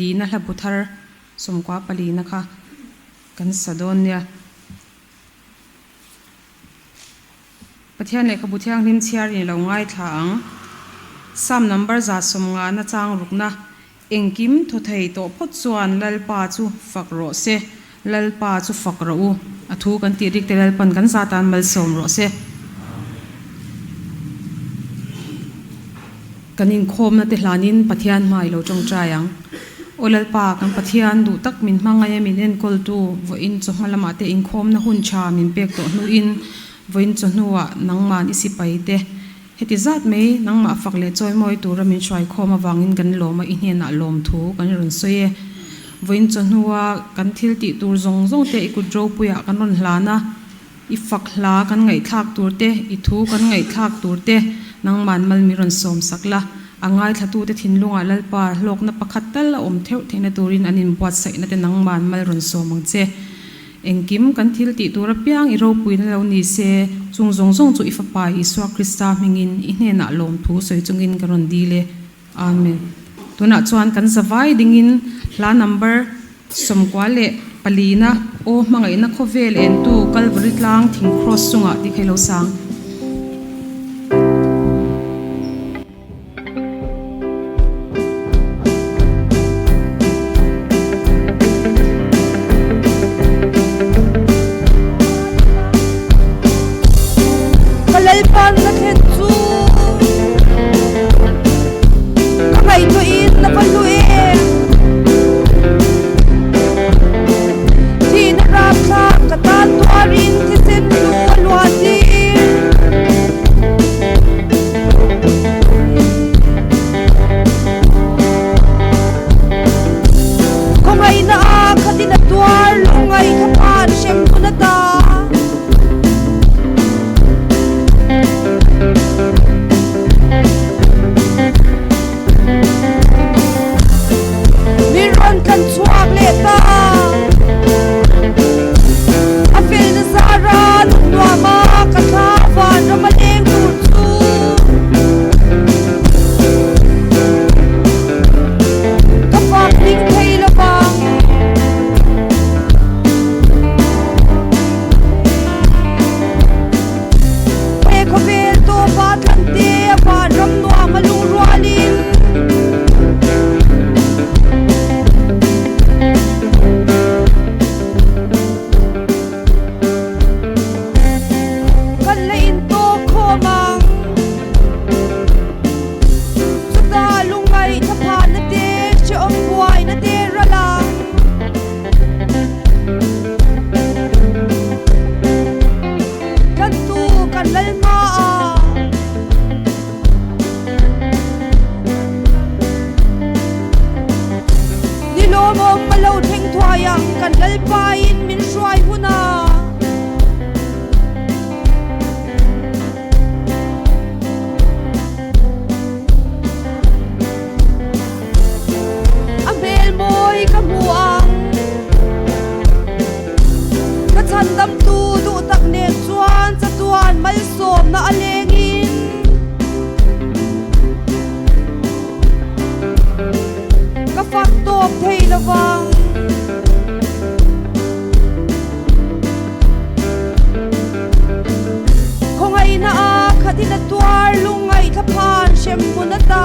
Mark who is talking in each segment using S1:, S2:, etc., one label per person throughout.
S1: Lina hla bu thar sawmkua palina kha kan sa dawn nia. Pathian lehkhabu thianghlim chhiar in lo ngaithla ang. Psalm number 150 chang rukna engkim thaw thei tawh phawt chuan Lalpa chu fak rawh se, Lalpa chu fak rawh u. A thu kan tih rik te Lalpan kan za tan malsawm rawh se. Kan inkhawmna te hlanin Pathian hmai lo tawngtai ang. Aw Lalpa, kan Pathian duh tak min hmangaih a min enkawltu vawiin chawhma lamah te inkhawmna hun tha min pek tawh hnuin vawiin chawhnuah nangman i sipai te heti zat mai nangmah fak leh chawimawi tura min hruaikhawm avangin kan lawm a i hnenah lawmthu kan rawn sawi e. Vawiin chawhnua kan thil tih tur zawng zawng te i kut ropuiah kan rawn hlan a. I fak hla kan ngaihthlak tur te, i thu kan ngaihthlak tur te nangman mal mi rawn sawm sak la. A ngaithlatute thinlungah Lalpa hlawkna pakhat tal a awm theuh theihna turin an inbuatsaihna te nangman mal rawn sawm ang che. Engkim kan thil tih tur apiang i ropuina lo ni se, chung zawng zawng chu i Fapa Isua Krista hmingin i hnenah lawmthu sawi chungin ka rawn dil e. Amen. Tunah chuan kan zavai dingin hla number 94na Aw hmangaihna khawvel entu Kalvari tlang thing cross chungah tih kha i lo sang.
S2: Ka Lalpan na thlen chu ka ngaihtuahin na va hlu em! Thihna rapthlak ka tan tuarin thisen hlu a luah tir. Khawngaihna a khatin a tuar lungngaih thaphan hrem hun ata. Min rawn tlan chhuak leh ta. A felna zara nun nuama ka thla vanram a leng tur chu. Ka fak hming thei lovang. He khawvel tawpa tlante a vanram nuam a luh rualin kan la intawk khawm ang. Chutah lungngaih thlaphahna te, hrehawm buaina te ral ang. Tlantu kan lal hma a. Ni lawmawm a lo thleng thuai ang kan Lalpain min hruai hun a. A hmel mawi ka hmu ang. Ka chhandamtu duh tak nen chuan chatuan malsawmna a lengin. Ka fak tawp thei lovang. Khawngaihna a khatin a tuar lungngaih thlaphan hremhmun ata.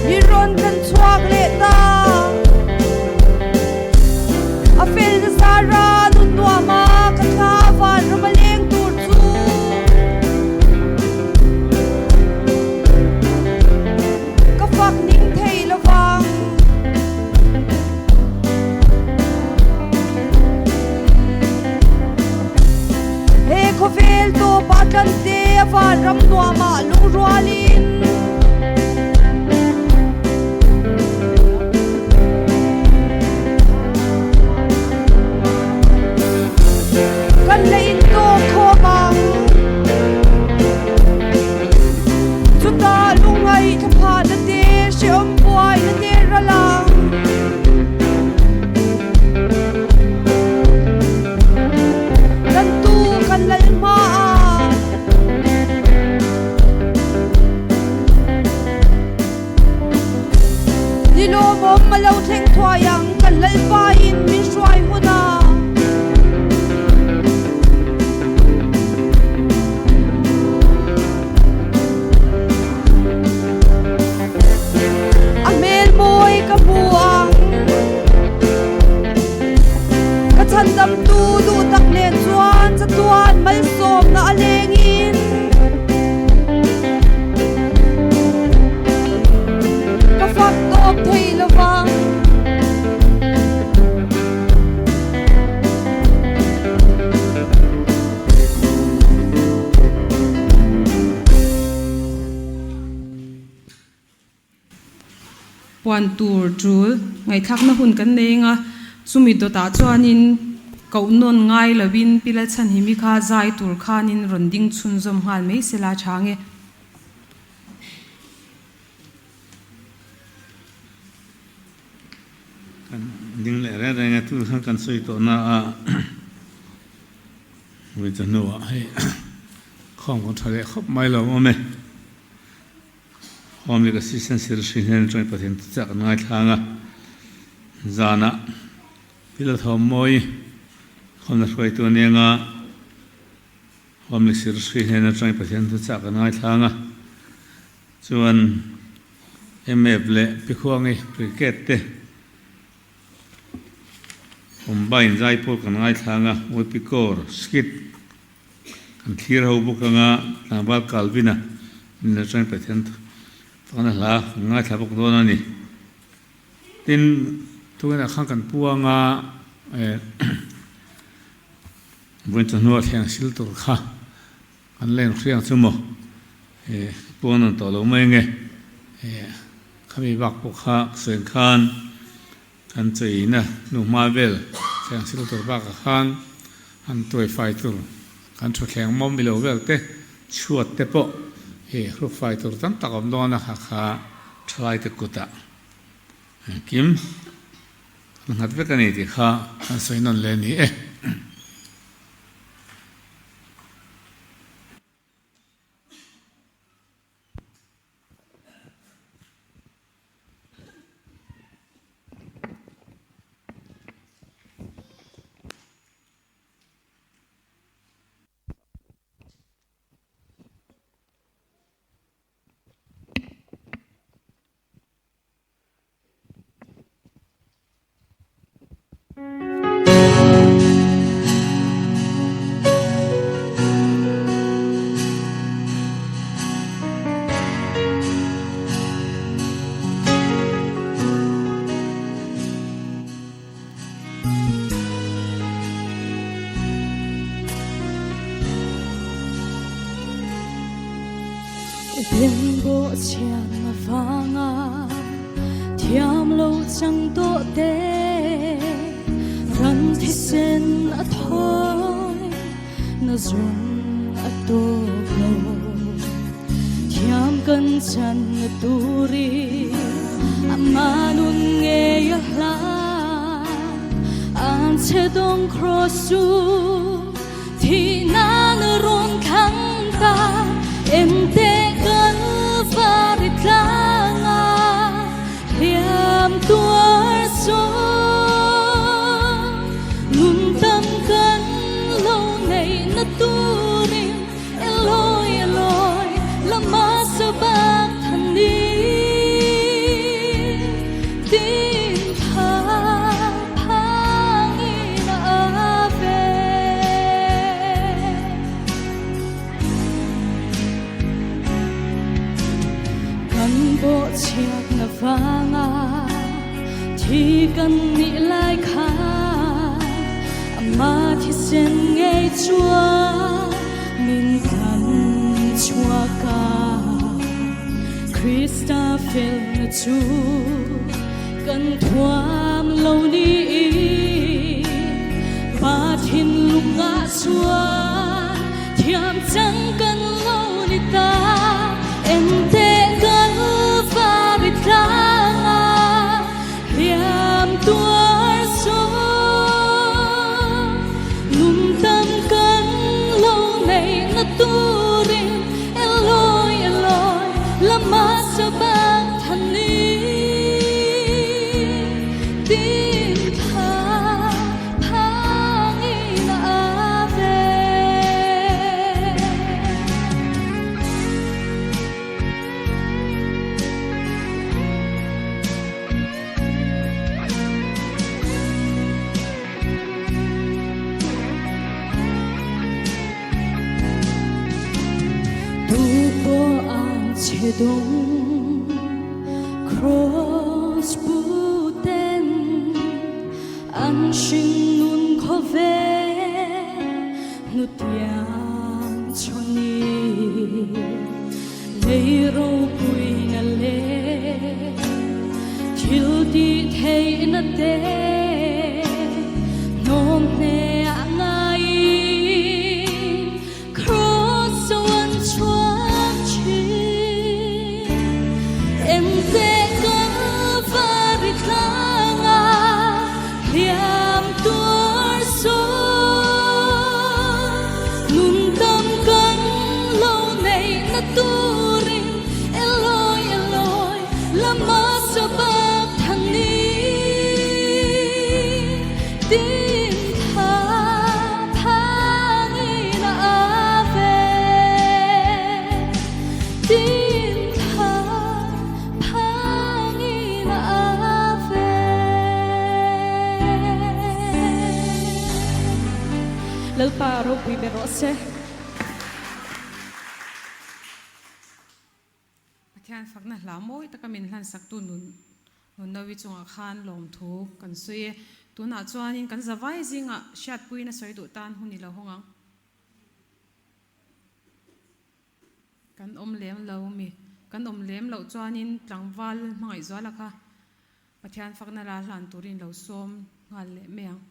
S2: Mi rawn kan chhuak leh ta. A fel nasa ra nun nuam a ka thla vanram a leng tur chu. Ka fak ning thei lovang. He khawvel tawpah tlante a vanram nuamah lungrualin. Kan la intawk khawm ang. Chutah lungngaih thlaphahna te, hrehawm buaina te ral ang. Kan tu
S1: Puan tur tul ngaihthlakna hun kan nei anga chumi dawtah chuanin koh nawn ngai lovin Pi Lalchhanhimi kha zai tur khanin rawn ding chhunzawm nghal mai sela tha nge.
S3: Kan ding leh reng reng e tun khan kan sawi tawh na a vawi ta hnuah hei khawm kan tha leh khawp mai lo awm e. Home League Assistant Sir Hri hnen atangin Pathian thuchah kan ngaithlang a, zanah Pila Thawmmawi khawmna hruaitu a ni anga Home League Sir Hri hnen atangin Pathian thuchah kan ngaithlang a, chuan MF leh Pikhuangi Brigade te Combine zaipawl kan ngaithlang a, Uipikawr Skit Kan thlir ho bawk anga tlangval Calvin-a min atangin Pathian fakna hla kan ngaithla bawk dawn a ni. Tin, tunah khan kan pu anga vawiin chawhnu a thleng sil tur kha kan la inhriang chu maw puang nawn tawh lo mai ange. Khami bak pawh kha ka sawi khan Kan cheina hnuhma vel thleng sil tur bakah khan han tuai fai tur kan thutthleng mawm ilo vel te chhuat te pawh hi hruk fai tur tam tak a awm dawn a, kha kha thalai te kutah engkim kan nghat vek a ni tih kha kan sawi nawn leh a ni e.
S4: Limbo chhiat na vanga thiam lo chang tawh te ran thisen a thawi na zawng a tawk lo thiam kan chan na turin ama nun ngei a hla an chhe dawng cross chu Thihna na rawn thlang ta, ente kan var i tlang a, hliam tuar sawn nun tam kan lo neih na turin Eloi Eloi lama sabachthani tin tha phangin a ve. Kan bawhchhiatna vanga thi kan nih lai kha amah thisen ngei chuan min tlan chhuak a. Krista felna chu kan thuam lo niin Pa thinlungah chuan thiam chang kan lo ni ta. Enteh Kalvari tlangah hliam tuar sawn nun tam kan lo neihna turin Eloi Eloi lama sabachthani tin thla phangin a ve. Tu pawh an chhe dawng Cross puten an hringnun khawvel hnutiang chhawni lei ropuina leh. Thil tih theihna te hnawm hneah ngaiin Kraws a an chhuak thin. Engteh Kalvari tlanga hliam tuar sawn nun tam kan lo neihna turin Eloi, Eloi, lama sabachthani tin tha phangin a ave tin tha phangin a ave. Lalpa ropui ber rawh se.
S1: Pathian fakna hla mawi taka min hlan saktu nun Nunnawi chungah khan lawmthu kan sawi e. Tunah chuanin kan zavai zingah hriatpuiin a sawi duh tan hun i lo hawng ang. Kan awm lem lo mi? Kan awm lem loh chuanin tlangval hmangaihzuala kha Pathian fakna la hlan turin lo sawm nghal leh mai ang.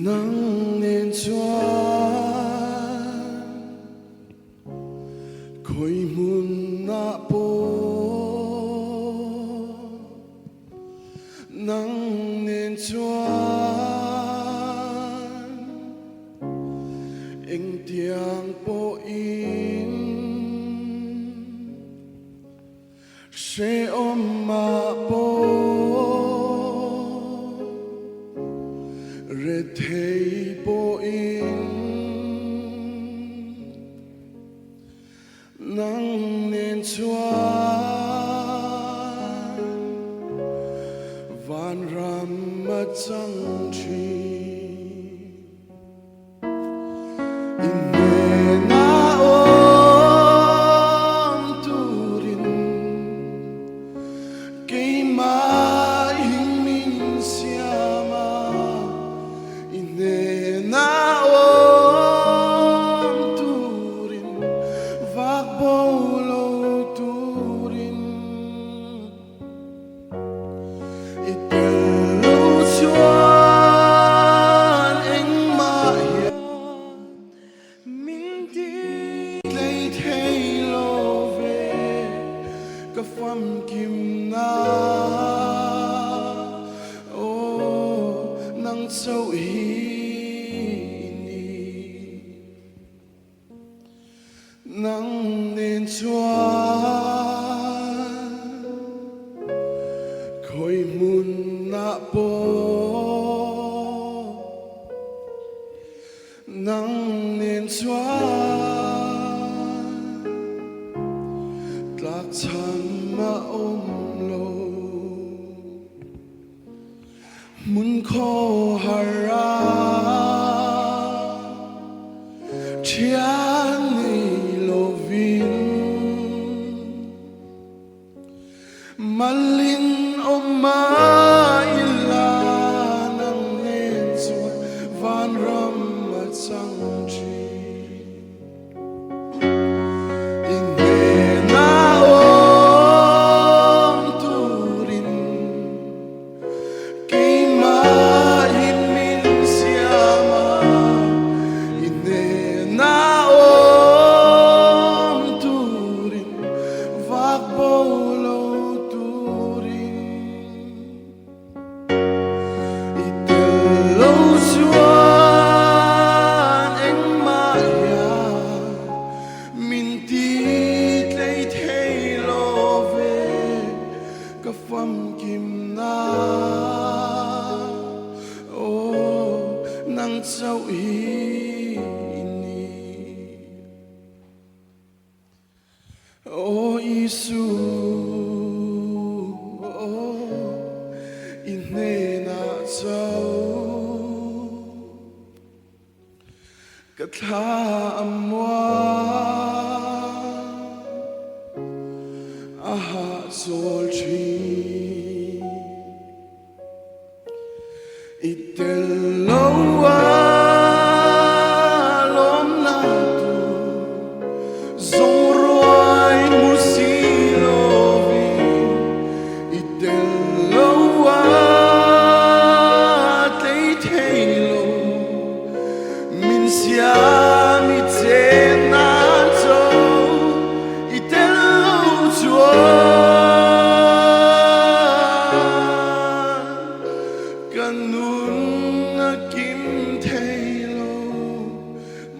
S5: Nang nen chuan khawi hmun ah pawh nang nen chuan Engtiang pawhin hrehawm ah pawh rethei pawhin nang nen chuan vanram a chang thin. Inhnena awm turin keimah in min siam a, inhnena awm turin vak bo lo turin. I tel lo chuan engmah hian min ti tlei thei lo ve ka famkim na aw nang chauh hi i ni. Nang nen chuan khawi hmun ah pawh nang nen chuan tlakchham a awm lo. Hmun khawhar ah ṭhian nei lovin malin awm a ila nang nen chuan vanram a chang ṭhin. Inhnena awm turin keimah in min siam a, inhnena awm turin vak bo lo turin. chauh hi i ni. Aw Isu, aw i hnenah chauh ka thla a muang, a hahchawl thin. I tel lo a lawmna tur zawng ruai hmu si lovin i tel lo a tlei thei lo min siam i chen nan cho i tel lo chuan Ka nun a kim thei lo,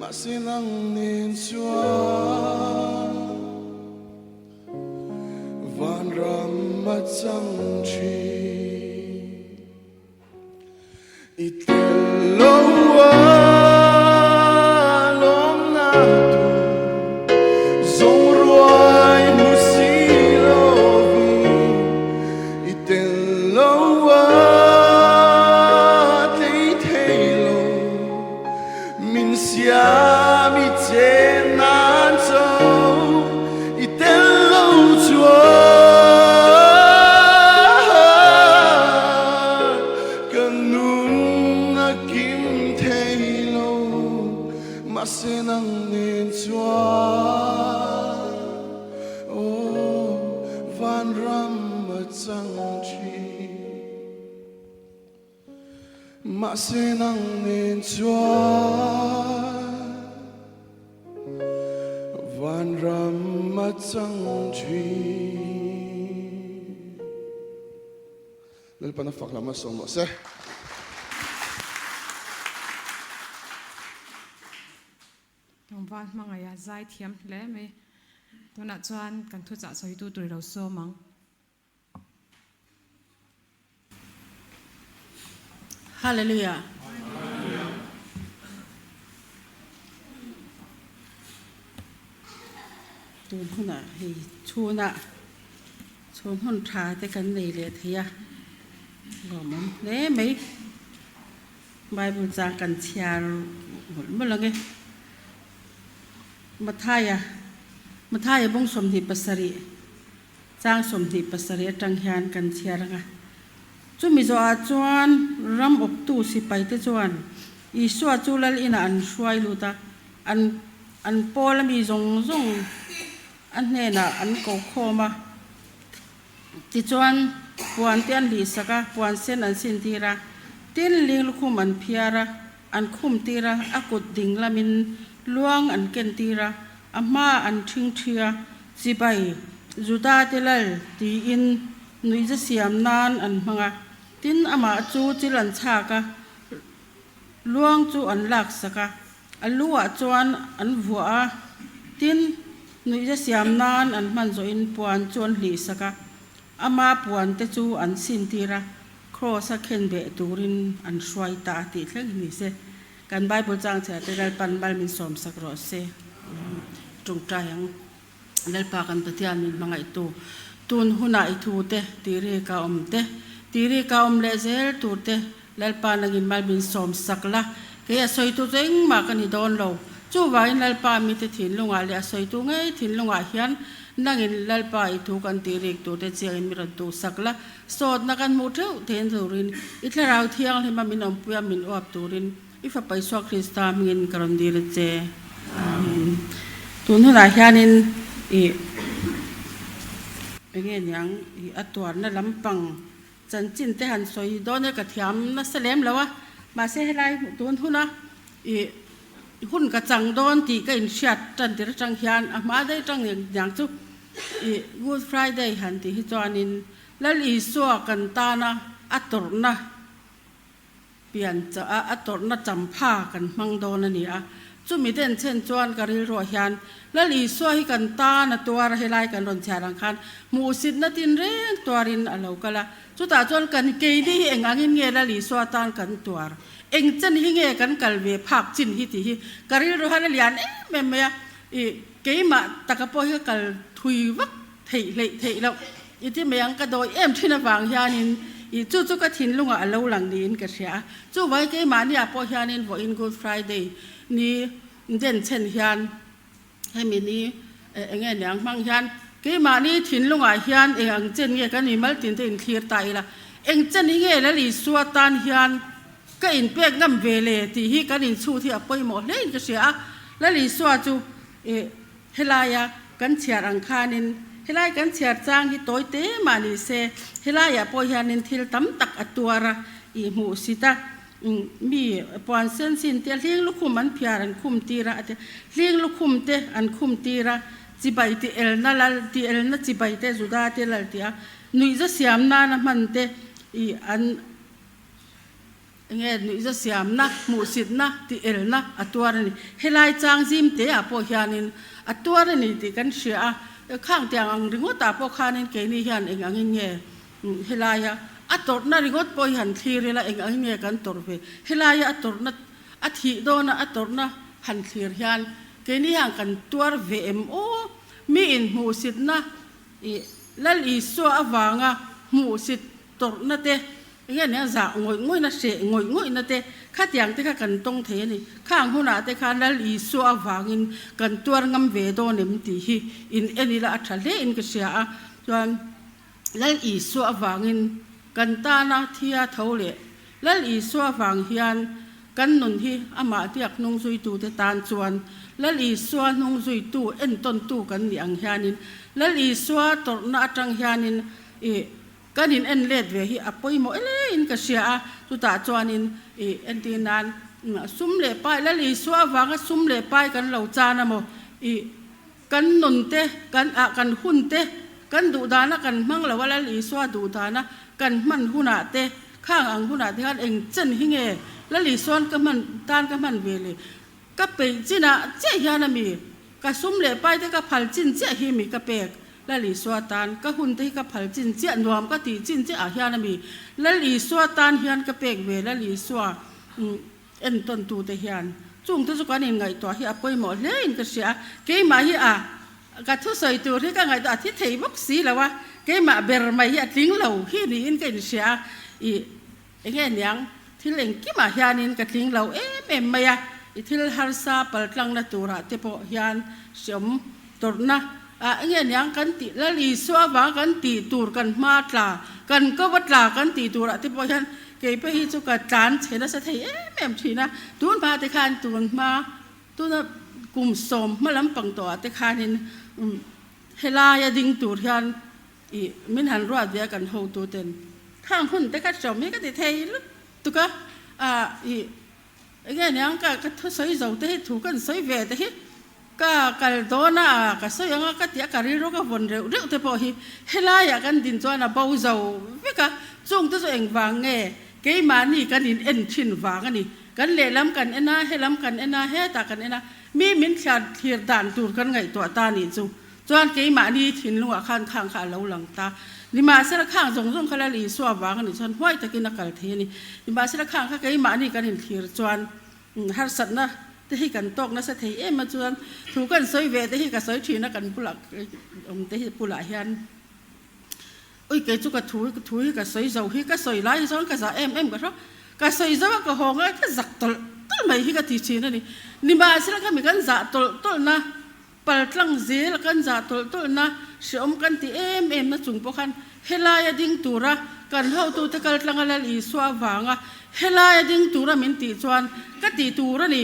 S5: mahse nang nen chuan vanram a chang thin. I tel lo a lawmna tur zawng ruai hmu si lovin I tel lo a tlei thei lo, min siam i chen nan cho i tel lo chuan ka nun a kim thei lo, mahse nang nen chuan. Aw vanram a chang thin. Mahse nang nen chuan vanram a chang thin. Lalpan a fak lam a sawm rawh se.
S1: Tlangval hmangaih a zai thiam hle mai. Tunah chuan kan thuchah sawitu tur i lo sawm ang.
S6: Hallelujah. Tun hunah hei chhunah chhun hun tha te kan nei leh thei a, lawmawm hle mai. Bible chang kan chhiar mawlh mawlh ang e. Mathaia, Mathaia bawng 27, chang 27 atang hian kan chhiar ang a. Chumi zawhah chuan ram awptu sipaite chuan Isua chu lal inah an hruai lut a, an an pawl ami zawng zawng a hnenah an ko khawm a. Tichuan, puan te an hlihsak a, puan sen an sintir a, tin ling lukhum an phiar a, an khumtir a, a kut ding lamin luang an kentir a, a hma an ṭhingṭhi a, Chibai, Juda te lal, tiin nuihza siam nan an hmang a, tin amah chu chil an chhak a, luang chu an laksak a, A lu ah chuan an vuah a, tin, nuihza siam nan an hman zawhin puan chu an hlihsak a, ama puan te chu an sintir a, Kraws a khen beh turin an hruai ta a tih thleng hi ni se. Kan Bible chang chhiar te Lalpan mal min sawmsak rawh se. Tawngtai ang. Lalpa kan Pathian min hmangaihtu, tun hunah i thu te, tiri ka awm te, tiri ka awm leh zel tur te, Lalpa nangin mal min sawm sak la, kei a sawitu chu engmah ka ni dawn lo. Chuvangin Lalpa mite thinlungah leh a sawitu ngei thinlungah hian nangin Lalpa i thu kan tih rik tur te chiangin mi rawn tuh sak la, sawtna kan hmuh theuh thein turin i Thlarau Thianghlima min awmpuia min uap turin I Fapa Isua Krista hmingin ka rawn dil a che. Amen. Tun hunah hianin i enge niang i a tuarna lampang chanchin te han sawi dawn e ka thiam nasa lem lo a, mahse helai tun huna i hun ka chang dawn tih ka inhriat tan tir atang hian a hma daih atang niang chu i Good Friday han tih hi chuanin Lal Isua kan tana a tawrhna Pian chah a, a tawrhna champha kan hmang dawn a ni a. Chumi den chen chuan ka rilruah hian, Lal Isua hi kan tan a tuar a, helai kan rawn chhiar ang khan hmuhsitna tinreng tuarin a lo kal a. Chutah chuan kan keini hi eng angin nge Lal Isua tan kan tuar? Eng chen hi nge kan kal ve phak chin hi tih hi ka rilru hian a lian em em mai a, ih keimah taka pawh hi ka kal thui vak theih hleih theih loh i ti mai ang ka dawi em thin avang hianin ih chu chu ka thinlungah a lo lang niin ka hria a, chuvai keimahniah pawh hianin vawiin Good Friday ni den chen hian Hemi ni eng nge niang hmang hian keimahni thinlungah hian eng ang chen nge kan mimal tin te inthlir ta ila, eng chen hi nge Lal Isua tan hian ka inpek ngam ve le tih hi kan inchhut hi a pawimawh hle in ka hria a. Lal Isua chu helaia kan chhiar ang khanin helai kan chhiar chang hi tawi te mah ni se helaiah pawh hianin thil tam tak a tuar a, ihmuhsit a. Mi puan sen sin te hling lukhum an phiar an khum tir a, a ti. Hling lukhum te an khum tir a, chibai ti elna lal ti elna chibai te Juda te lal ti a, nuihza siam nana hman te i an enge nuihza siamna hmuhsitna ti elna a tuar a ni. Helai chang zim te ah pawh hianin a tuar a ni tih kan hria a, khang tiang ang ringawt ah pawh khanin keini hian eng angin nge Helaia a tawrhna ringawt pawh hi han thlir ila eng ang nge kan tawrh ve? Helaia a tawrhna, a thih dawna a tawrhna han thlir hian keini hian kan tuar ve em aw? Mi inhmuhsitna ih Lal Isua avanga hmuhsit tawrhna te, eng nge nia zah ngawih ngawihna, hreh ngawih ngawihna te khatiang te kha kan tawng thei a ni. Khang hunah te khan Lal Isua avangin kan tuar ngam ve dawn em tih hi in en ila a tha hle in ka hria a. Chuan. Lal Isua avangin kan tana thia tho leh Lal Isua avang hian kan nun hi amah diak hnungzuitute tan chuan Lal Isua hnungzuitu entawntu kan nih ang hianin Lal Isua tawrhna atang hianin ih kan in en let ve hi a pawimawh ele in ka hria a, chutah chuanin ih entir nan sum leh pai Lal Isua avanga sum leh pai kan lo chan a maw ih Kan nun te, kan ah kan hun te, kan duh dana kan hmang lo a Lal Isua duh dana kan hman hunah te, khang ang hunah te khan eng chen hi nge Lal Isua'n ka hman tan ka hman ve le? Ka peih chinah chiah hian a mi ka sum leh pai te ka phal chin chiah hi mi ka pek Lal Isua tan ka hun te hi ka phal chin chiah nuam ka tih chin chiah ah hian a mi Lal Isua tan hian ka pek ve Lal Isua Entawntute hian chungte chu kan inngaihtuah hi a pawimawh hle in ka hria a, keimah hi a ka thusawi tur hi ka ngaihtuah a thi thei bawk si lo a, keimah ber mai hi a tling lo hi niin ka inhria a, ih enge niang thil engkimah hianin ka tling lo em em mai a, i thil harsa paltlangna turah te pawh hian hreawm tawrhna ah enge niang kan tih Lal Isua avanga kan tih tur kan hma tla kan ko va tla kan tih turah te pawh hian Kei pawh hi chu ka tlan chhe nasa thei em em thin a, tun hma te khan tun hma tuna kum sawm hma lampang tawh ah te khanin helaia ding tur hian ih min han ruat ve a kan hotu ten khang hun te kha hriawm hi ka ti thei lutuk a, ah ih enge niang ka ka thusawi zo te hi thu kan sawi ve te hi ka kal dawn a ka sawi ang a ka ti a ka rilru ka vawn reuh reuh te pawh hi helaiah kan din chuan a bo zo vek a, chung te chu engvang nge keimahni kan in en thin vang a ni, kan lehlam kan en a helam kan en a hetah kan en a mi min thliar thlir dan tur kan ngaihtuah ta nih chu chuan keimahni thinlungah khan khang kha a lo lang ta, nimahsela khang zawng zawng kha Lal Isua vang a nih chuan huai takin a kal thei a ni, nimahsela khang kha keimahni kan inthlir chuan Harsatna te hi kan tawk nasa thei em a chuan thu kan sawi ve te hi ka sawi thin a kan bulah awm te hi bulah hian ui kei chu ka thu thu hi ka sawi zo hi ka sawi lai hi chuan ka zah em em ka hria ka sawi zo a ka haw ngai ka zak tawlh tawlh mai hi ka ti thin a ni nimahsela khami kan zah tawlh tawlh na Paltlang zel kan zah tawlh tawlhna hreawm kan ti em em na chung pawh khan helaia ding tura kan hotute kaltlanga Lal Isua avanga helaia ding tura min tih chuan ka ti tur a ni,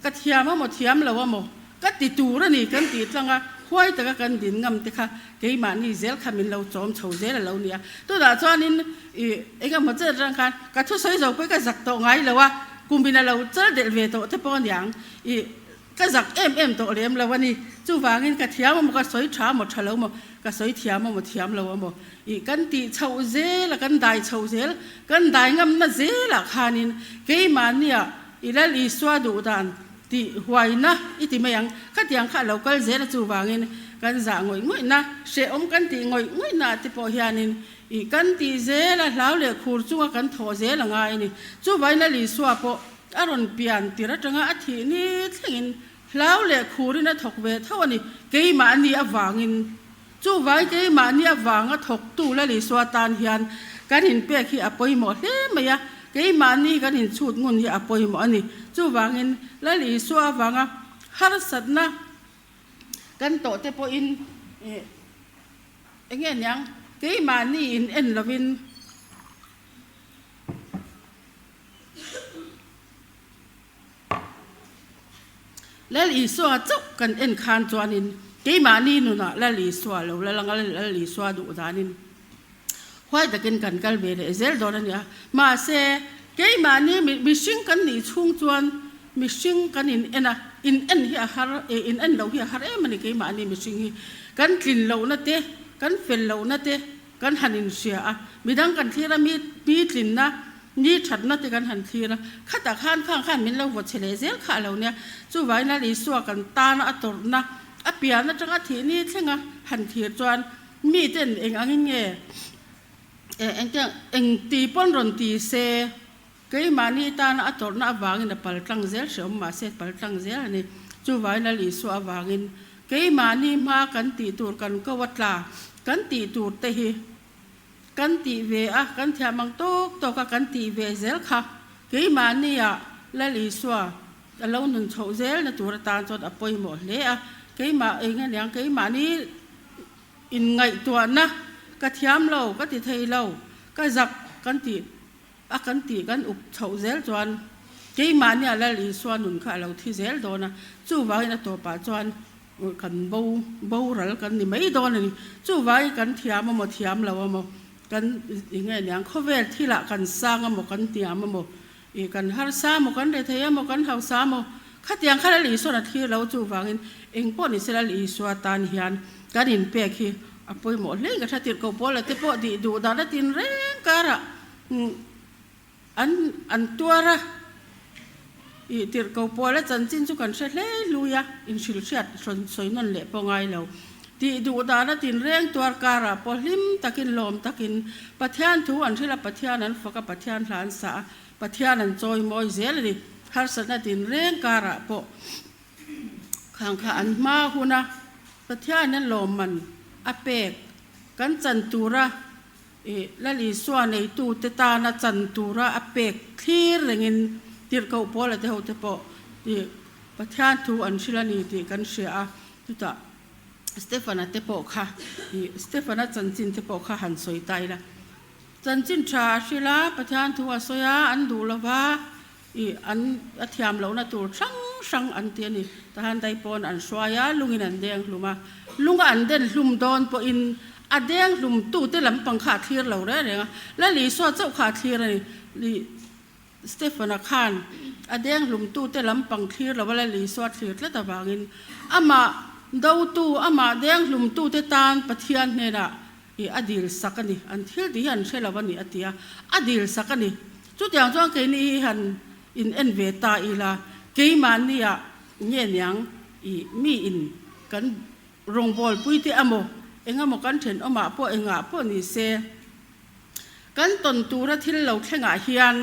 S6: ka thiam a maw thiam lo a maw ka ti tur a ni kan tih tlanga huai taka kan din ngam te kha keimahni zel kha min lo chawm chho zel a lo ni a. Tunah chuanin ih engemaw chet atang khan ka thusawi zo pawh hi ka zak tawh ngai lo a, kumin a lo chal delh ve tawh te pawh a niang ih Ka zak em em tawh lem lo a ni. Chuvangin ka thiam a maw, ka sawi tha maw, tha lo maw, ka sawi thiam a maw, thiam lo a maw ih kan tih chhoh zel a, kan dai chhoh zel, kan dai ngamna zelah khanin keimahnia i Lal Isua duh dan tih huaina i ti mai ang. Khatiang kha a lo kal zel a, chuvangin kan zah ngawih ngawih na, hrehawm kan tih ngawih ngawih na ah te pawh hianin ih kan tih zel a, hlau leh khur chunga kan thawh zel a ngai a ni. Chuvangin Lal Isua pawh a rawn pian tir atanga a thih ni thlengin hlau leh khurin a thawk ve tho a ni, keimahni avangin. Chuvai keimahni avanga thawktu Lal Isua tan hian kan inpek hi a pawimawh hle mai a, keimahni kan inchhut ngun hi a pawimawh a ni. Chuvangin Lal Isua avanga harsatna kan tawh te pawhin eng nge niang keimahni in en lovin, Lal Isua chauh kan en khan chuanin keimahni nunah Lal Isua lo la lang a, Lal Isua duh danin huai takin kan kal ve leh zel dawn a nia. Mahse, keimahni mihring kan nih chhung chuan mihring kan in en a, in en hi a har, in en loh hi a har em a ni keimahni mihring hi. Kan tlin lohna te, kan fel lohna te, Kan han inhria a, midang kan thlir a, mi mi tlinna, mi thatna te kan han thlir a, khatah khan khang khan min lo vaw che leh zel kha a lo nia. Chuvangin Lal Isua kan tana a tawrhna, a pian atanga thih ni thlenga han thlir chuan miten eng angin nge engtiang eng ti pawn rawn ti se, keimahni tana a tawrhna avangin a pal tlang zel hreawm mahse pal tlang zel a ni. Chuvangin Lal Isua avangin Keimahni hma kan tih tur kan ko a tla, kan tih tur te hi kan tih ve a, kan thiam ang tawk tawk a kan tih ve zel kha keimahni ah Lal Isua a lo nun chhoh zel na tur atan chuan a pawimawh hle a, keimah eng aniang keimahni inngaihtuahna ka thiam lo, ka ti thei lo, ka zak kan tih A kan tih kan up chhoh zel chuan keimahnia Lal Isua nun kha a lo thi zel dawn a, chuvangin a tawpah chuan kan bo boral kan ni mai dawn a ni. Chuvangin kan thiam amaw thiam lo amaw kan eng nge niang khawvel thilah kan sang amaw kan hniam amaw ih kan harsa amaw kan rethei amaw kan hausa amaw khatiang kha Lal Isuan a thlir lo chuvangin eng pawh ni se Lal Isua tan hian kan inpek hi a pawimawh hle in ka hre tirh ko pawl a te pawh dih duh dan a tin reng karah An an tuar a, ih tirh ko pual a chanchin chu kan hre hle hlui a, inhrilh hriat hrawn sawi nawn leh pawh ngai lo. Tih duh dan a tinreng tuar karah pawh hlim takin lawm takin Pathian thu an hrilh a, Pathian an fak a, Pathian hla an sah a, Pathian an chawi mawi zel a ni. Harsatna tinreng karah pawh khang kha an hma hun a, Pathian an lawmman a pek kan chan tura I Lal Isua neitute tana chan tura a pek thlir rengin tirhkoh Paula te hote pawh i Pathian thu an hrilh a ni tih kan hria a, chutah Stefana te pawh kha i Stefana chanchin te pawh kha han sawi ta ila. Chanchin tha a hrilh a, Pathian thu a sawi a, an duh lova i an a thiam lohna tur hrang hrang an ti a ni. Tahan dai pawn an hruai a, lungin an deng hlum a. Lunga an den hlum dawn pawhin a deng hlum tute lampang kha a thlir lo reng reng a. Lal Isua chauh kha a thlir a ni. Li Stephen-a khan a deng hlum tute lampang thlir lo a Lal Isua thlir tlat avangin amah dotu, amah deng hlum tute tan Pathian hnenah i a dil sak a ni. An thil tih hi an hre lo a ni a ti a, a dil sak a ni. Chutiang chuan keini hi han in en ve ta ila, keimahnia nge niang i mi in kan rawngbawlpui te amaw, engemaw kan thenawmah pawh engah pawh ni se, kan tawn tura thil lo thlengah hian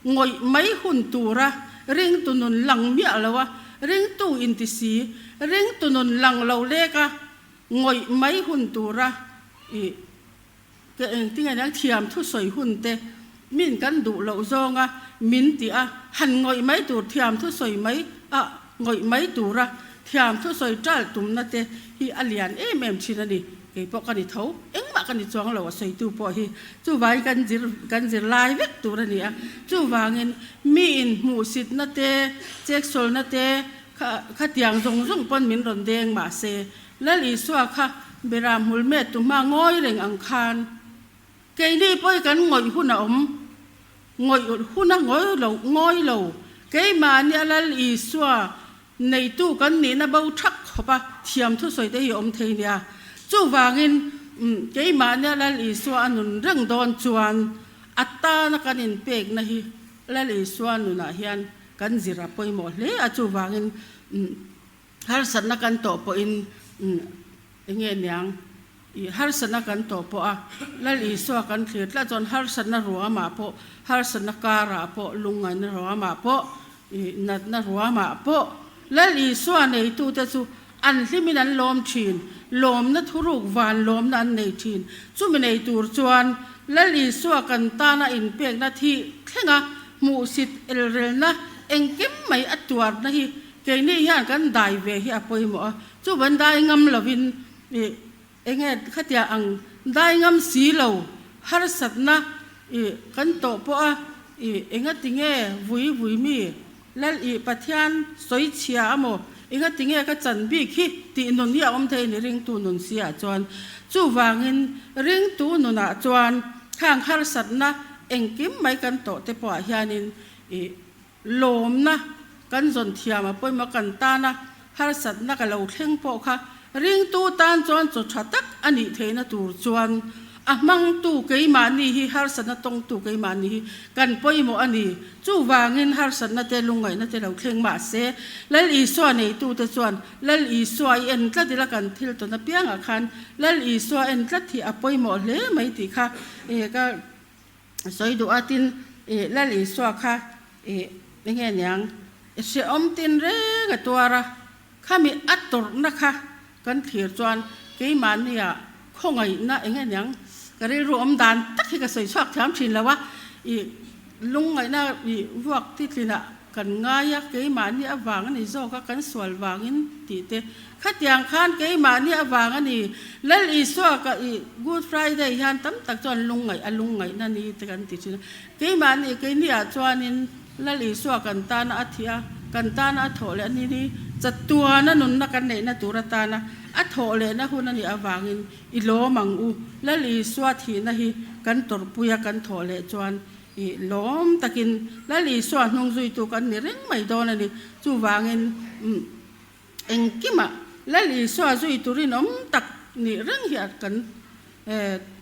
S6: ngawih mai hun tura ringtu nun lang miah lo a, ringtu inti si, ringtu nun lang lo lek a ngawih mai hun tura i Ka engtinge nia thiam thusawi hun te min kan duh loh zawnga min ti a, han ngawih mai tur thiam thusawi mai a ngawih mai tura thiam thusawi ṭal tumna te hi a lian em em thin a ni. Kei pawh ka ni tho, engmah ka ni chuang lo a sawitu pawh hi chuvangin kan zir kan zir lai vek tur a ni a. Chuvangin mi inhmuhsitna te, cheksawlna te kha khatiang zawng zawng pawn min rawn deng mahse Lal Isua kha Beram hmul met tu hma ngawi reng ang khan keini pawh hi kan ngawih hun a awm, ngawih hun a ngawi lo, ngawi lo. Keimahni a Lal Isua neitu kan nihna bo thak khawp a thiam thusawi te hi a awm thei nia. Chuvangin keimahni a Lal Isua a nun reng dawn chuan a tana kan inpekna hi Lal Isua nunah hian kan zir a pawimawh hle a, chuvangin Harsatna kan tawh pawhin. Enge niang i harsatna kan tawh pawh a, Lal Isua kan thlir tlat chuan harsatna ruamah pawh, harsatna karah pawh, lungngaihna ruamah pawh, i natna ruamah pawh Lal Isua neitute chu an hlimin an lawm thin, lawmna thuruk van lawmna an nei thin. Chumi nei tur chuan Lal Isua kan tana inpekna thih thlenga hmuhsit elrelna engkim mai a tuarna hi keini hian kan dai ve hi a pawimawh a. Chu van dai ngam lovin ih enge khatia ang dai ngam si lo harsatna ih kan tawh pawh a ih enga tinge vui vui mi lal ih Pathian sawi chhia a maw enga tinge ka chan bik hi tih nun hi a awm thei a ni ringtu nun si ah chuan chuvangin ringtu nunah chuan khang harsatna engkim mai kan tawh te pawh ah hianin ih Lawmna kan zawn thiam a pawimawh kan tana harsatna ka lo thleng pawh kha ringtu tan chuan chaw tha tak a nih theihna tur chuan a hmangtu keimahni hi harsatna tawngtu keimahni hi kan pawimawh a ni. Chuvangin harsatna te lungngaihna te lo thleng mahse Lal Isua neitute chuan Lal Isua i en tlat ila kan thil tawn apiangah khan Lal Isua en tlat hi a pawimawh hle mai tih kha ka Sawi duh a tin i Lal Isua kha i enge niang i hrehawm tin reng a tuar a, khami a tawrhna kha kan thlir chuan keimahnia khawngaihna enge niang ka rilru awm dan tak hi ka sawi chhuak thiam thin lo a, i lungngaihna i vuak titlinah kan ngai a, keimahni avang a ni zawk a, kan sual vangin tih te Khatiang khan keimahni avang a ni. Lal Isua ka i Good Friday hian tam tak chuan lungngaih a lungngaihna ni te kan ti thin a. Keimahni keini ah chuanin Lal Isua kan tana a thih a, kan tana a thawh leh a ni ni chatuana nunna kan neihna tur atana a thawh lehna hun a nih avangin i lawm ang u. Lal Isua thihna hi kan tawrhpui a kan thawh leh chuan i lawm takin Lal Isua hnung zuitu kan ni reng mai dawn a ni. Chuvangin umm. Engkimah Lal Isua zui turin awm tak nih reng hi kan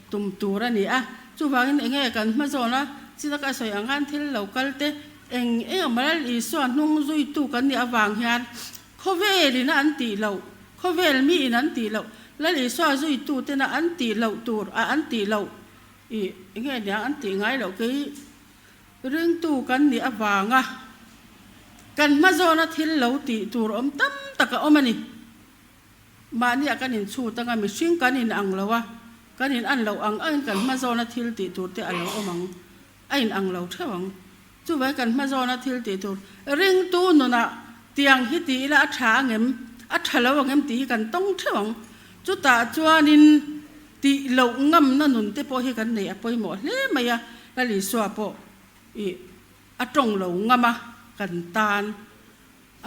S6: tum tur a ni a. Chuvangin enge kan hma zawn a, china ka sawi ang khan thil lo kal te eng eng emaw Lal Isua hnung zuitu kan nih avang hian khawvel in a an tih loh, khawvel mi in an tih loh, Lal Isua zuitu tena an tih loh tur a an tih loh ih enge nia an tih ngai loh kei Ringtu kan nih avanga kan hma zawna thil lo tih tur awm tam tak a awm a ni. Mahniah kan inchhut anga mihring kan in ang lo a, kan in an loh ang angin kan hma zawna thil tih tur te a lo awm ang, a in ang lo theuh ang. Chuvai kan hma zawna thil tih tur ringtu nunah tiang hi ti ila a tha angem, a tha lo angem tih hi kan tawng theuh ang. Chutah chuanin Tih loh ngamna nun te pawh hi kan neih a pawimawh hle mai a, Lal Isua pawh ih a tawng lo ngam a, kan tan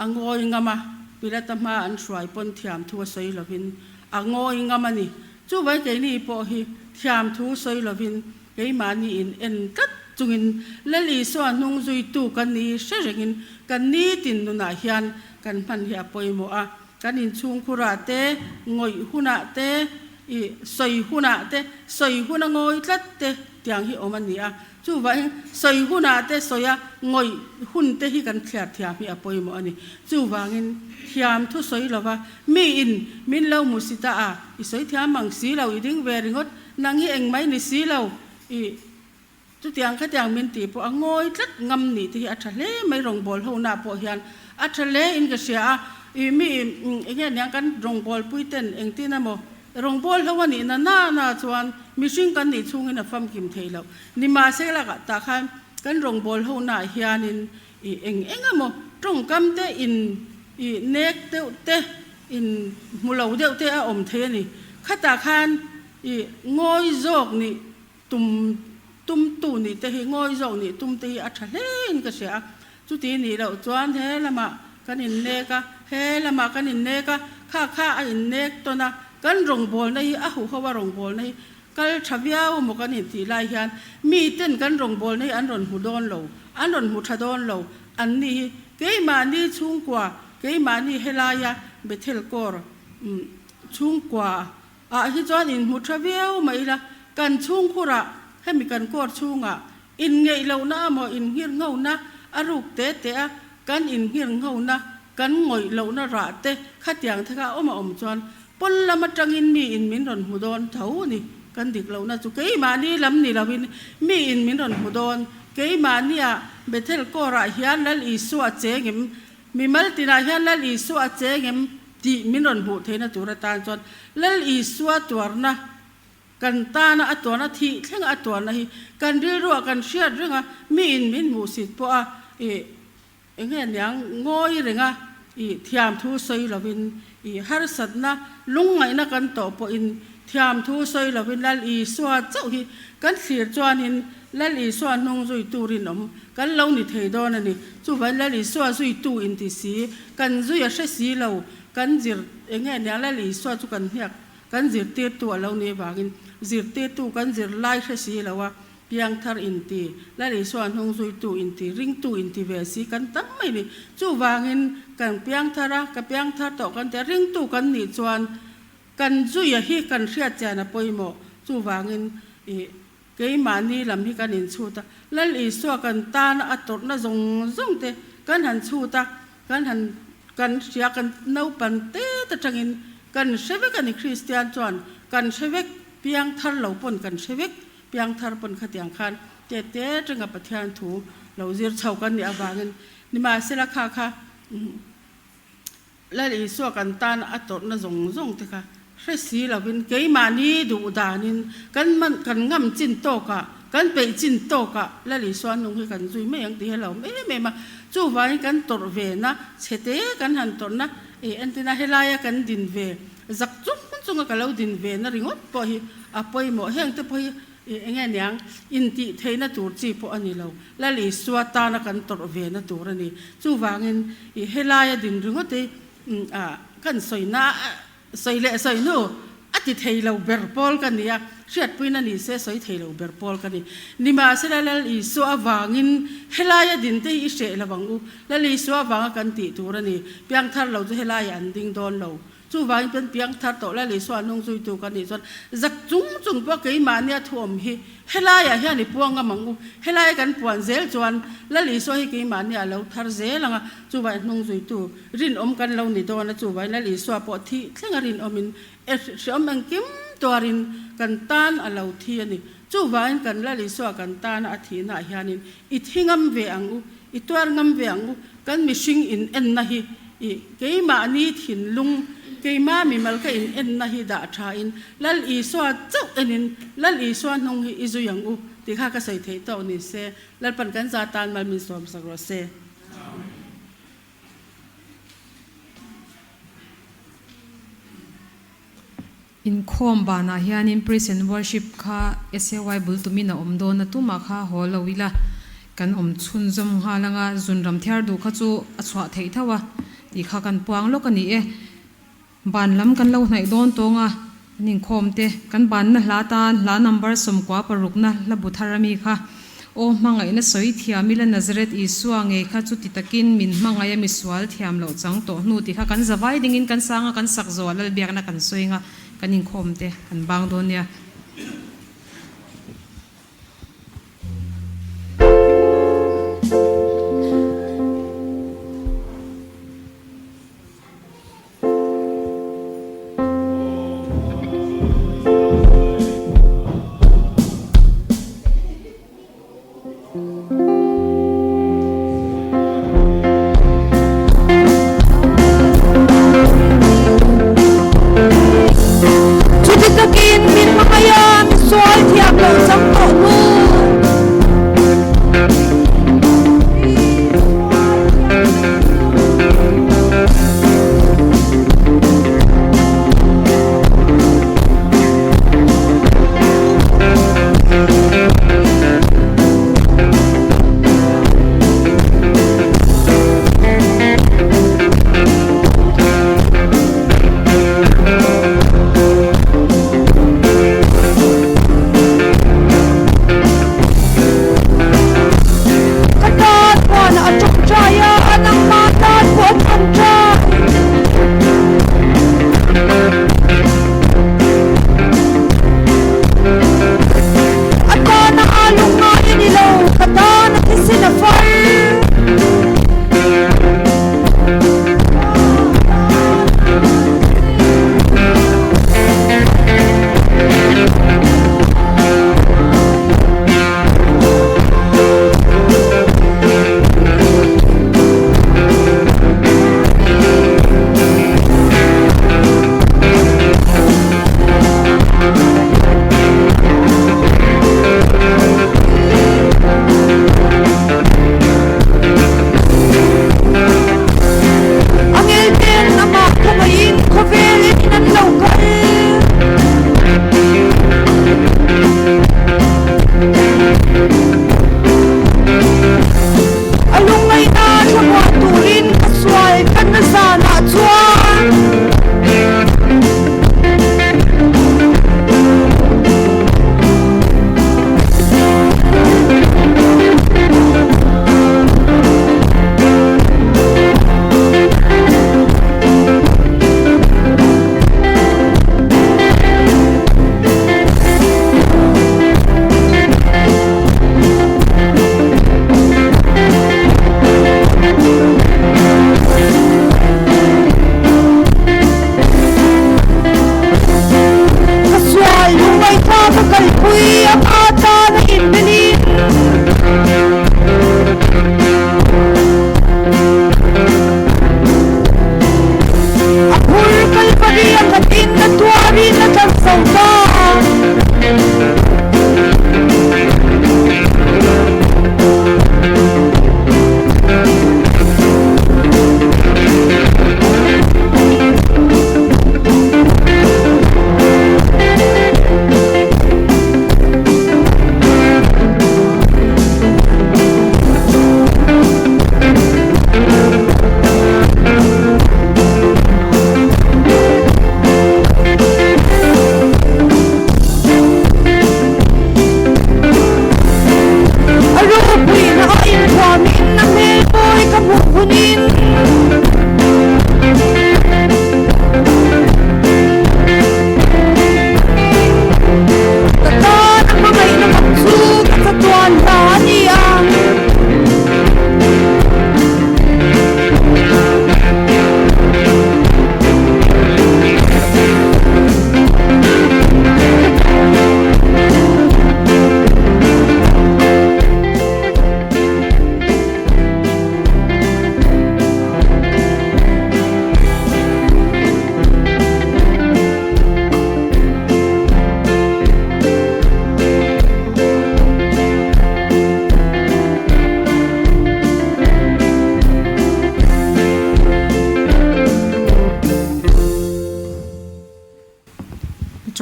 S6: a ngawi ngam a, Pilata hma an hruai pawn thiam thu a sawi lovin a ngawi ngam a ni. Chuvai keini pawh hi thiam thu sawi lovin keimahni in en tlat chungin Lal Isua hnung zuitu kan ni hre rengin kan nitin nunah hian kan hman hi a pawimawh a. Kan inchhungkhurah te, ngawih hunah te, ih sawi hunah te, sawi huna ngawi tlat te tiang hi awm a ni a. Chuvangin sawi hunah te sawi a, ngawih hun te hi kan thliar thiam hi a pawimawh a ni. Chuvangin thiam thu sawi lova miin min lo hmu si ta a, i sawi thiam ang si lo, i ding ve ringawt, nang hi engmai ni si lo, ih Chutiang khatiang min tih pawh a ngawi tlat ngam nih te hi a tha hle mai rawngbâwl hona pawh hian a tha hle in ka hria a, ih mi eng nge niang kan rawngbâwl pui ten engtin emaw rawngbâwl ho a nih na na na chuan mihring kan nih chhungin a famkim thei loh nimahse lakah tah khan kan rawngbâwl hona ah hianin ih eng eng emaw tawngkam te in ih nek deuh te in hmu lo deuh te a awm thei a ni khatah khan ih ngawi zawk nih Tum tumtu nih te hi ngawi zawk nih tum te hi a tha hle in ka hria a, chuti nih loh chuan he lamah kan innek a, he lamah kan innek a, kha kha a innek tawn a, kan rawngbawlna hi a huho a rawngbawlna hi kal tha viau maw kan intih lai hian miten kan rawngbawlna hi an rawn hmu dawn lo, an rawn hmu tha dawn lo, an ni hi keimahni chhungkua, keimahni helaia Bethel Corps chhungkua Ah hi chuan inhmu tha viau mai ila, kan chhungkhurah hemi kan court chhungah inngeih lohna amaw innghir nghona a ruk te te a, kan innghir nghona kan ngawih lohna rah te khatiang te kha a awm a awm chuan Pawn lam atangin mi in min rawn hmu dawn tho ni, kan dik lohna chu keimahni lam ni loin mi in min rawn hmu dawn. Keimahnia Bethel Corps-ah hian Lal Isua a cheng em? Mimal tinah hian Lal Isua a cheng em? tih min rawn hmuh theihna tur atan chuan Lal Isua tuarna kan tana a tuarna thih thlenga a tuarna hi kan rilruah kan hriat reng a, mi in min hmuhsit pawh a ih Eng nge niang ngawi renga i thiamthu sawi lovin i harsatna lungngaihna kan tawh pawhin thiamthu sawi lovin Lal Isua chauh hi kan thlir chuanin Lal Isua hnung zuitu rinawm kan lo ni thei dawn a ni. Chuvangin Lal Isua zuitu inti si, kan zui a hre si lo, kan zir eng nge niang Lal Isua chu kan hniak kan zirtirtu a lo nih avangin zirtirtu kan zir lai hre si lo a, Piangthar inti, Lal Isua hnung zuitu inti, ringtu inti ve si kan tam mai ni. Chuvangin kan piangthar a, ka piangthar tawh kan ti a, ringtu kan nih chuan kan zuia hi kan hriat chian a pawimawh. Chuvangin ih keimahni lam hi kan inchhut a, Lal Isua kan tana a tawrhna zawng zawng te kan han chhut a, kan han kan hria kan naupan tet atangin kan hre vek a ni Kristian chuan kan hre vek, piangthar lo pawn kan hre vek. Piangthar pawn khatiang khan te te tenga Pathian thu lo zir chho kan nih avangin nimahsela kha kha Lal Isua kan tan a tawrhna zawng zawng te kha hre si lovin keimahni duh danin kan man kan ngam chin tawkah kan peih chin tawkah Lal Isua hnung hi kan zui mai ang tih hi a lo awm em em a. Chuvangin kan tawrh ve na chhe te kan han tawrhna ih entina helaia kan din ve Zak chung chunga ka lo din ve na ringawt pawh hi a pawimawh. Heng te pawh hi eng nge niang intih theihna tur chi pawh a ni lo. Lal Isua tana kan tawrh ve na tur a ni. Chuvangin i helaia din ringawt hi kan sawina sawi leh sawi hnu a ti thei lo ber pawl ka ni a, hriatpuina ni se sawi thei lo ber pawl ka ni. Nimahsela Lal Isua avangin helaia din te hi i hreh lo ang u. Lal Isua avanga kan tih tur a ni. Piangthar lo chu helaiah an ding dawn lo. Chuvangin kan piang thar tawh Lal Isua hnung zuitu ka nih chuan zak chung chung pawh keimahnia thu awm hi helaiah hian i puang ngam ang u. Helai kan puan zel chuan Lal Isua hi keimahnia a lo thar zel ang a, chuvangin hnung zuitu rinawm kan lo ni dawn a, chuvangin Lal Isua pawh thih thlenga rinawmin e hreawm engkim tuarin kan tan a lo thi a ni. Chuvangin kan Lal Isua kan tana a thihnaah hianin i thi ngam ve ang u, i tuar ngam ve ang u, Kan mihring in enna hi i keimahni thinlung, keimah mimal ka in enna hi dah tha in Lal Isua chauh enin Lal Isua hnung hi i zui ang u tih kha ka sawi theih tawk ni se, Lalpan kan za tan mal min sawm sak rawh se.
S1: Inkhawm banah hianin Praise and Worship kha SAY bul tumin a awm dawn a, tumah kha haw lo ila kan awm chhunzawm nghal anga zunram thiar duh kha chu a chhuah theih tho a tih kha kan puang lawk a ni e. Ban lam kan lo hnaih dawn tawng a, kan inkhawm te kan banna hla tan hla number 16 na hla bu thar ami kha Aw hmangaihna sawi thiam ila Nazareth Isua ngei kha chuti takin min hmangaih a misual thiam loh chang tawh hnu tih kha kan zavai dingin kan sanga kan sak zawh Lalbiakna kan sawi anga kan inkhawm te kan bang dawn nia.
S2: Chuti takin min hmangaih a, misual thiam loh chang tawh hnu.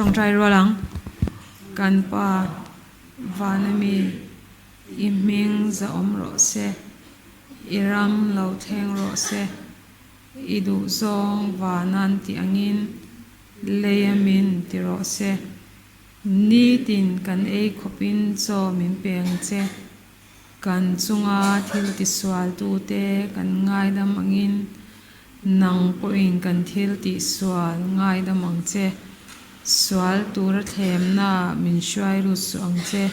S1: Tawngtai rual ang. Kan Pa vana mi i hming zahawm rawh se, i ram lo thleng rawh se, i duhzawng vanan tih angin leia min ti rawh se. Nitin kan ei khawpin chaw min pe ang che. Kan chunga thil tisualtute kan ngaidam angin nang pawhin kan thil tihsual ngaidam ang che. Sual tura thlemna min hruai lut suh ang che.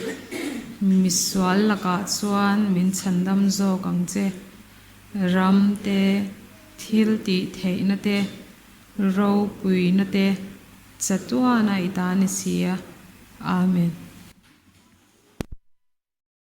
S1: Misual lakah chuan min chhandam zawk ang che. Ram te, thil tih theihna te, ropuina te chatuana i ta ni si a. Amen.